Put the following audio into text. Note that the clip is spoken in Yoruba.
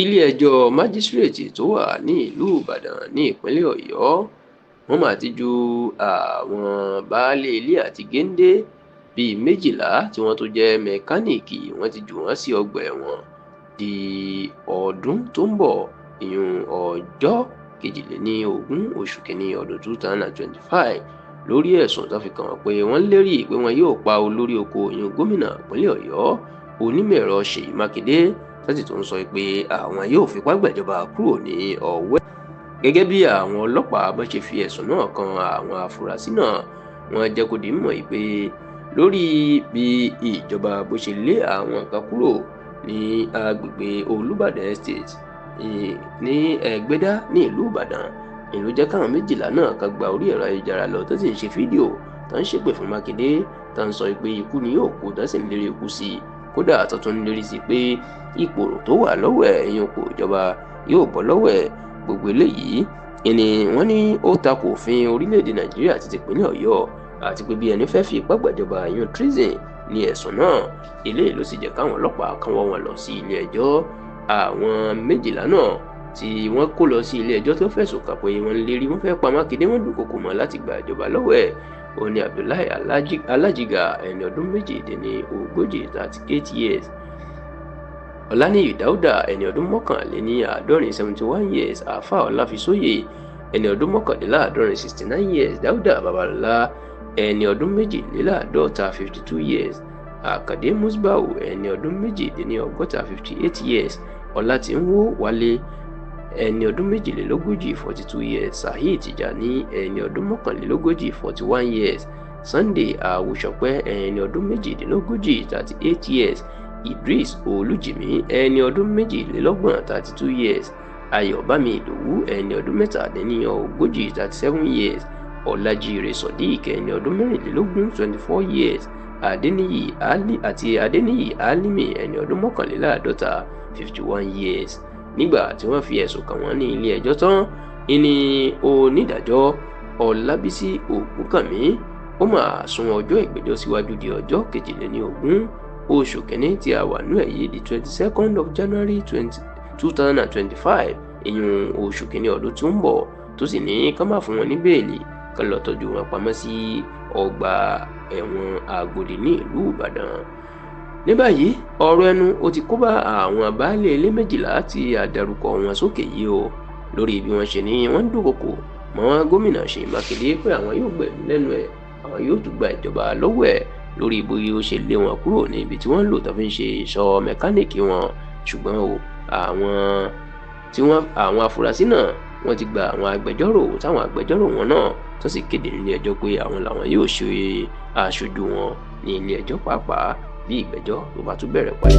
Ilé-ẹjọ́ májísrèètì tó wà ní ìlú Ìbàdàn ní ìpínlẹ̀ Ọ̀yọ́, wọ́n mà ti ju àwọn baálé ilé àti géńdé bíi 12 tí wọ́n tún jẹ́ mẹkáníìkì, wọ́n ti jù wọ́n sí ọgbà ẹ̀wọ̀n di ọdún tó ń bọ̀, ìyún ọjọ́ 22 oṣù kínní ọdún 2025, lórí ẹ̀sùn tó fi kàn wọ́n pé wọ́n lérí pé wọn yóò pa olórí oko, ìyún gómìnà ìpínlẹ̀ Ọ̀yọ́, onímọ̀-ẹ̀rọ Ṣèyí Mákindé, tó sì tún sọ pé àwọn yóò fipá gbàjọba kúrò ní ọwọ́. Gẹ́gẹ́ bí àwọn ọlọ́pàá bó ṣe fi ẹ̀sùn náà kan àwọn afurasí náà, wọ́n jẹ́ kó di mímọ̀ pé lórí bí ìjọba bó ṣe lé àwọn kan kúrò ní agbègbè Olúbàdàn Estate ní Ẹgbẹ́dá ní ìlú Ìbàdàn, ìlú jẹ́ káwọn 12 náà kan gba orí ẹ̀rọ ayélujára lọ, tó sì ń ṣe fídíò tó ń ṣépè fún Mákindé, tó ń sọ pé ikú ni yóò kú, tó sì ń lérí ikú sí i. Kódà tó tún ń lérí sí pé ipò tó wà lọ́wọ́ ẹ̀, ìyẹn ipò ìjọba, yóò bọ́ lọ́wọ́ ẹ̀. Gbogbo eléyìí ìní wọ́n ní ó takò òfin orílẹ̀-èdè Nàìjíríà àti tìpínlẹ̀ Ọ̀yọ́, àti pé bí ẹni fẹ́ fi ipá gbàjọba, ìyẹn treason, ní ẹ̀sùn náà. Eléyìí ló sì jẹ́ káwọn ọlọ́pàá kan wọ́ wọn lọ sí ilé ẹjọ́. Àwọn 12 náà tí wọ́n kó lọ sí ilé ẹjọ́ tó fẹ̀sùn kàn pé wọ́n ń lérí wọ́n fẹ́ pa Mákindé, wọ́n dúnkokò mọ́ láti gba ìjọba lọ́wọ́ ẹ̀, ó ní Abdullahi Alájìgà, ẹni ọdún 38, 38 years; Ọláníyì Dáúdà, ẹni ọdún 71, 71 years; Àáfà Ọláfisóyè, ẹni ọdún 69, 69 years; Dáúdà Babalọ́lá, ẹni ọdún 52, 52 years; Àkàndé Musbau, ẹni ọdún 68, 58 years; Ọlátìnwó Wálé, ẹni ọdún 42, 42 years; Saheed Tijani, ẹni ọdún 41, 41 years; Sunday Àwòṣọpẹ́, ẹni ọdún 38, 38 years; Idris Olújìmí, ẹni ọdún 32, 32 years; Ayọ̀bámi Ìdòwú, ẹni ọdún 37, 37 years; Ọlájíire Sodiq, ẹni ọdún 24, 24 years; Adéníyì Ali àti Adéníyì Álímì, ẹni ọdún 51, 51 years. Nígbà tí wọ́n fi ẹ̀sùn kàn wọ́n ní ilé ẹjọ́ tán, ìní onídàájọ́ Ọlábísí Ògúnkànmí ó máa sún ọjọ́ ìgbẹ́jọ́ síwájú di ọjọ́ 22 oṣù kínní tí a wà nú ẹ̀ yìí, di 22nd of January 2025, ìyún oṣù kínní ọdún tó ń bọ̀, tó sì ní ká má fún wọn ní bẹ́ẹ̀lì, ká lọ tọ́jú wọn pamọ́ sí ọgbà ẹ̀wọ̀n Àgòdì ní ìlú Ìbàdàn. Ní báyìí, ọ̀rọ̀ ẹnu ó ti kó bá àwọn baálé ilé 12 tí a dárúkọ wọn sókè yìí o, lórí bí wọ́n ṣe ní wọ́n ń dúnkokò mọ́ gómìnà Ṣèyí Mákindé pé àwọn yóò gbẹ̀mí lẹ́nu ẹ̀, àwọn yóò tún gba ìjọba lọ́wọ́ ẹ̀, lórí bóyá ó ṣe lé wọn kúrò ní ibi tí wọ́n ń lò tó fi ń ṣe ìṣọ́ mẹkáníìkì wọn. Ṣùgbọ́n o, àwọn tí wọ́n àwọn afurasí náà, wọ́n ti gba àwọn agbẹjọ́rò, táwọn agbẹjọ́rò wọn náà tó sì kéde nílé ẹjọ́ pé àwọn làwọn yóò ṣe aṣojú wọn ní ilé ẹjọ́, pàápàá bí ìgbẹ́jọ́ tó bá tún bẹ̀rẹ̀ padà.